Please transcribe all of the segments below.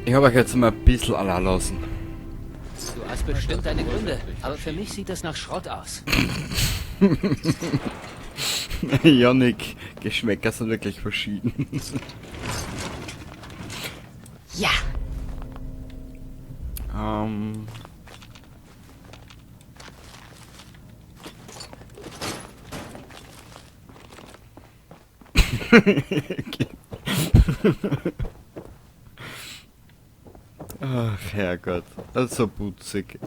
Ich habe euch jetzt mal ein bisschen allein lassen. Du hast bestimmt deine Gründe, aber für mich sieht das nach Schrott aus. Janik, Geschmäcker sind wirklich verschieden. Ja. Okay. Ach, Herrgott. Das ist so putzig.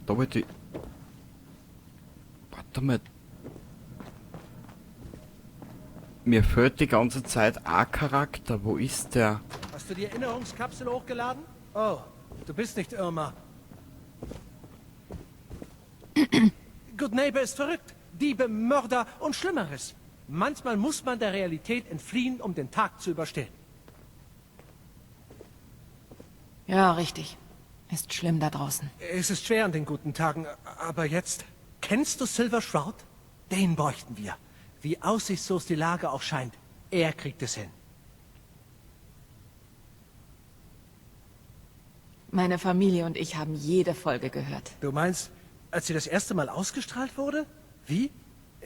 Da wollte ich... Warte mal. Mir fehlt die ganze Zeit ein Charakter. Wo ist der? Hast du die Erinnerungskapsel hochgeladen? Oh, du bist nicht Irma. Goodneighbor ist verrückt. Diebe, Mörder und Schlimmeres. Manchmal muss man der Realität entfliehen, um den Tag zu überstehen. Ja, richtig. Ist schlimm da draußen. Es ist schwer an den guten Tagen, aber jetzt... Kennst du Silver Shroud? Den bräuchten wir. Wie aussichtslos die Lage auch scheint, er kriegt es hin. Meine Familie und ich haben jede Folge gehört. Du meinst, als sie das erste Mal ausgestrahlt wurde? Wie?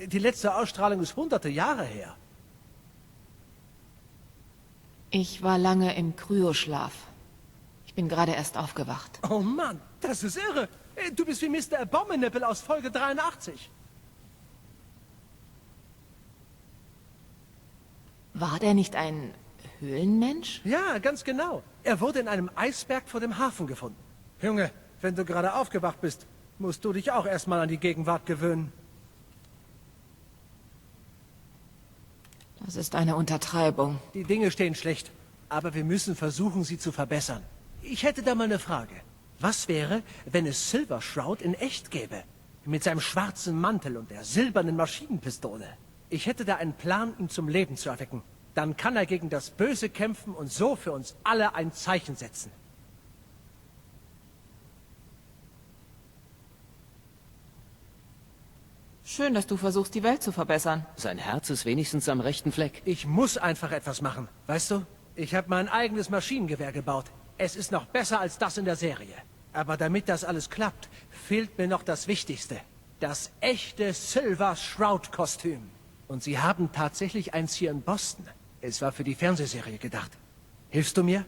Die letzte Ausstrahlung ist hunderte Jahre her. Ich war lange im Kryoschlaf. Ich bin gerade erst aufgewacht. Oh Mann, das ist irre. Du bist wie Mr. Abominable aus Folge 83. War der nicht ein Höhlenmensch? Ja, ganz genau. Er wurde in einem Eisberg vor dem Hafen gefunden. Junge, wenn du gerade aufgewacht bist, musst du dich auch erstmal an die Gegenwart gewöhnen. Das ist eine Untertreibung. Die Dinge stehen schlecht, aber wir müssen versuchen, sie zu verbessern. Ich hätte da mal eine Frage. Was wäre, wenn es Silver Shroud in echt gäbe? Mit seinem schwarzen Mantel und der silbernen Maschinenpistole. Ich hätte da einen Plan, ihn zum Leben zu erwecken. Dann kann er gegen das Böse kämpfen und so für uns alle ein Zeichen setzen. Schön, dass du versuchst, die Welt zu verbessern. Sein Herz ist wenigstens am rechten Fleck. Ich muss einfach etwas machen, weißt du? Ich habe mein eigenes Maschinengewehr gebaut. Es ist noch besser als das in der Serie. Aber damit das alles klappt, fehlt mir noch das Wichtigste. Das echte Silver Shroud-Kostüm. Und sie haben tatsächlich eins hier in Boston. Es war für die Fernsehserie gedacht. Hilfst du mir?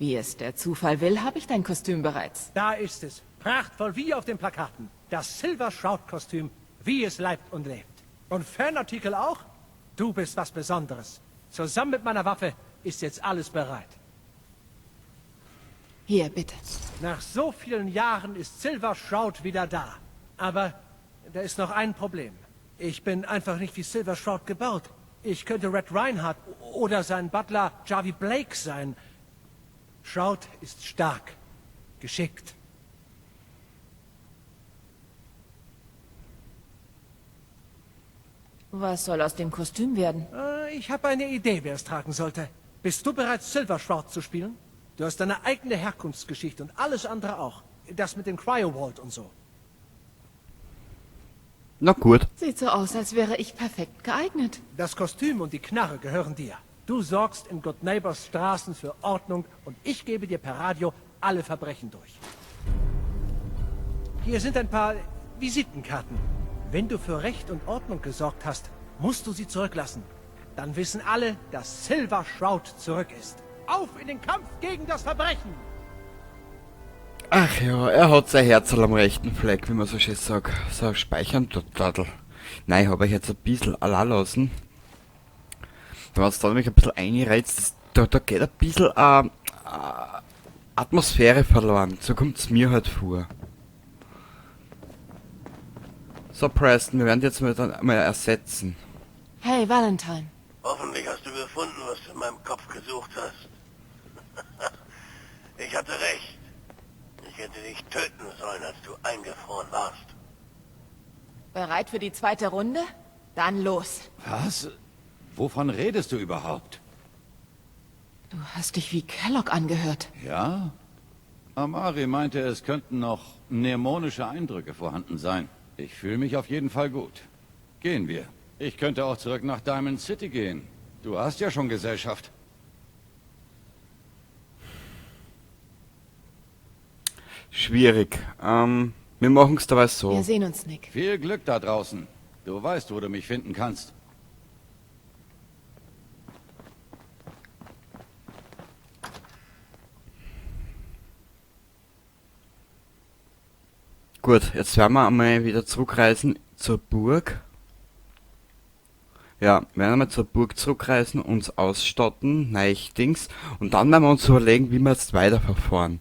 Wie es der Zufall will, habe ich dein Kostüm bereits. Da ist es. Prachtvoll wie auf den Plakaten. Das Silver Shroud-Kostüm, wie es leibt und lebt. Und Fanartikel auch? Du bist was Besonderes. Zusammen mit meiner Waffe ist jetzt alles bereit. Hier, bitte. Nach so vielen Jahren ist Silver Shroud wieder da. Aber da ist noch ein Problem. Ich bin einfach nicht wie Silver Shroud gebaut. Ich könnte Red Reinhardt oder sein Butler Javi Blake sein. Shroud ist stark, geschickt. Was soll aus dem Kostüm werden? Ich habe eine Idee, wer es tragen sollte. Bist du bereit, Silver Shroud zu spielen? Du hast deine eigene Herkunftsgeschichte und alles andere auch. Das mit dem Cryo-Vault und so. Na gut. Sieht so aus, als wäre ich perfekt geeignet. Das Kostüm und die Knarre gehören dir. Du sorgst in Goodneighbors Straßen für Ordnung und ich gebe dir per Radio alle Verbrechen durch. Hier sind ein paar Visitenkarten. Wenn du für Recht und Ordnung gesorgt hast, musst du sie zurücklassen. Dann wissen alle, dass Silver Shroud zurück ist. Auf in den Kampf gegen das Verbrechen! Ach ja, er hat sein Herz am rechten Fleck, wie man so schön sagt. So, speichern, Turtle. Nein, ich hab euch jetzt ein bisschen allein lassen. Wenn man es da nämlich ein bisschen einreizt, da geht ein bisschen Atmosphäre verloren. So kommt's mir halt vor. So, Preston, wir werden jetzt mal dann mal ersetzen. Hey, Valentine. Hoffentlich hast du gefunden, was du in meinem Kopf gesucht hast. Ich hatte recht. Ich hätte dich töten sollen, als du eingefroren warst. Bereit für die zweite Runde? Dann los. Was? Wovon redest du überhaupt? Du hast dich wie Kellogg angehört. Ja? Amari meinte, es könnten noch mnemonische Eindrücke vorhanden sein. Ich fühle mich auf jeden Fall gut. Gehen wir. Ich könnte auch zurück nach Diamond City gehen. Du hast ja schon Gesellschaft. Schwierig. Wir machen's dabei so. Wir sehen uns, Nick. Viel Glück da draußen. Du weißt, wo du mich finden kannst. Gut, jetzt werden wir einmal wieder zurückreisen zur Burg. Ja, wir werden einmal zur Burg zurückreisen, uns ausstatten, Neichdings. Und dann werden wir uns überlegen, wie wir jetzt weiterverfahren.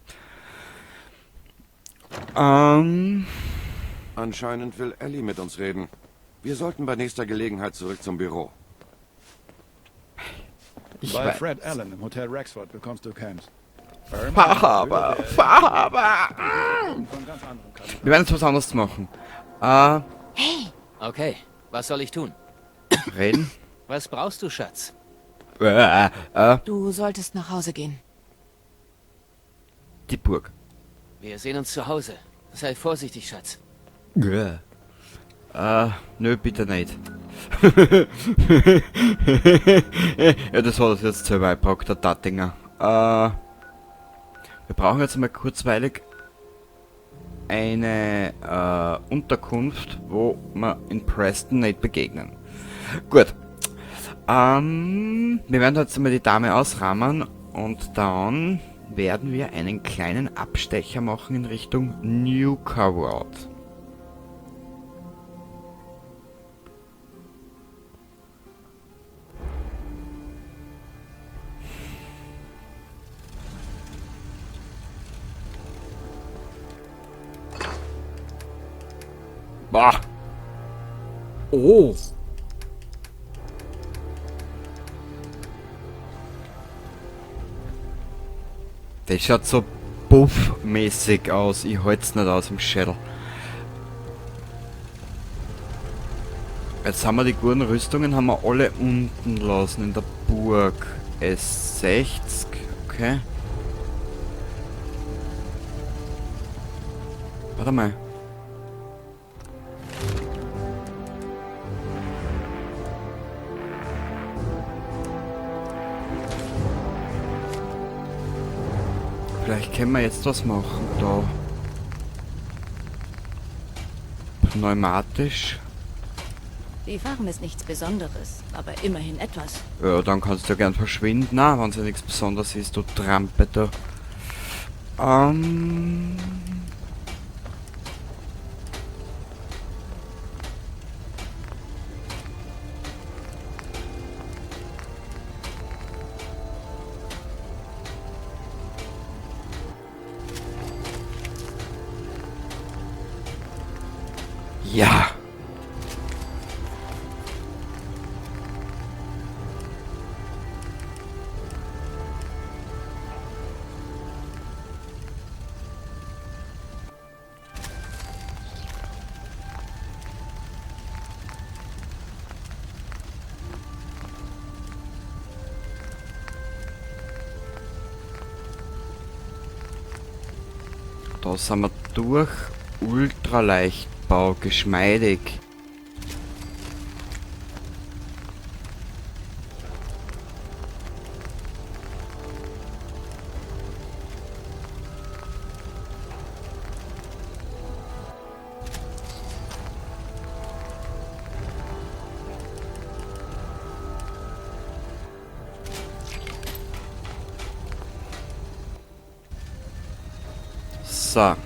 Anscheinend will Ellie mit uns reden. Wir sollten bei nächster Gelegenheit zurück zum Büro. Ich Bei weiß. Fred Allen im Hotel Rexford bekommst du Camps. Fahrhaber, Fahrhaber! Von ganz anderem Kaliber. Wir werden jetzt was anderes machen. Hey! Okay, was soll ich tun? Reden? Was brauchst du, Schatz? Du solltest nach Hause gehen. Die Burg. Wir sehen uns zu Hause. Sei vorsichtig, Schatz. Nö, bitte nicht. Ja, das war das jetzt selber eingebrockt, der Dattinger. Wir brauchen jetzt mal kurzweilig eine Unterkunft, wo wir in Preston nicht begegnen. Gut. Wir werden jetzt mal die Dame ausrahmen und dann werden wir einen kleinen Abstecher machen in Richtung Nuka World. Boah. Oh. Das schaut so buffmäßig aus. Ich halt's nicht aus im Schädel. Jetzt haben wir die guten Rüstungen, haben wir alle unten lassen in der Burg. S60, okay. Warte mal. Vielleicht können wir jetzt was machen da. Pneumatisch. Die Farm ist nichts Besonderes, aber immerhin etwas. Ja, dann kannst du ja gern verschwinden. Na, wenn's ja nichts Besonderes ist, du Trampe da. Ja. Da sind wir durch. Ultraleichtbau, geschmeidig. So.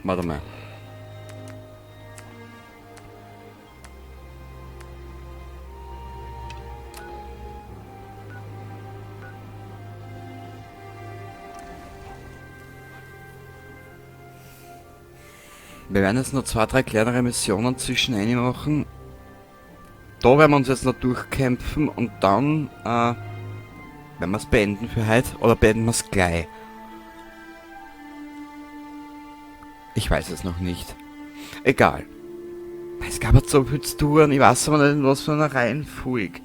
Warte mal. Wir werden jetzt noch 2, 3 kleinere Missionen zwischen machen. Da werden wir uns jetzt noch durchkämpfen und dann werden wir's beenden für heute oder beenden wir's gleich. Ich weiß es noch nicht. Egal. Es gab halt so viel zu tun, ich weiß aber nicht, in was für einer Reihenfolge.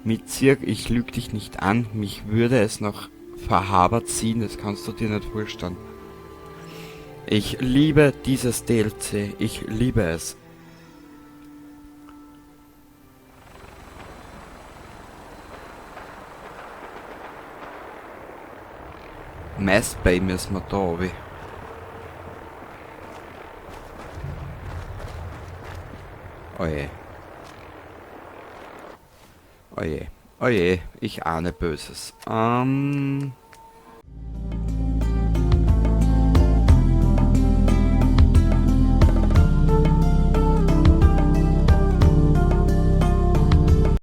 Mit Zirk, ich lüg dich nicht an, mich würde es noch verhabert ziehen, das kannst du dir nicht vorstellen. Ich liebe dieses DLC, ich liebe es. Mass Bay müssen wir da runter. Oje. Oje. Oje, ich ahne Böses.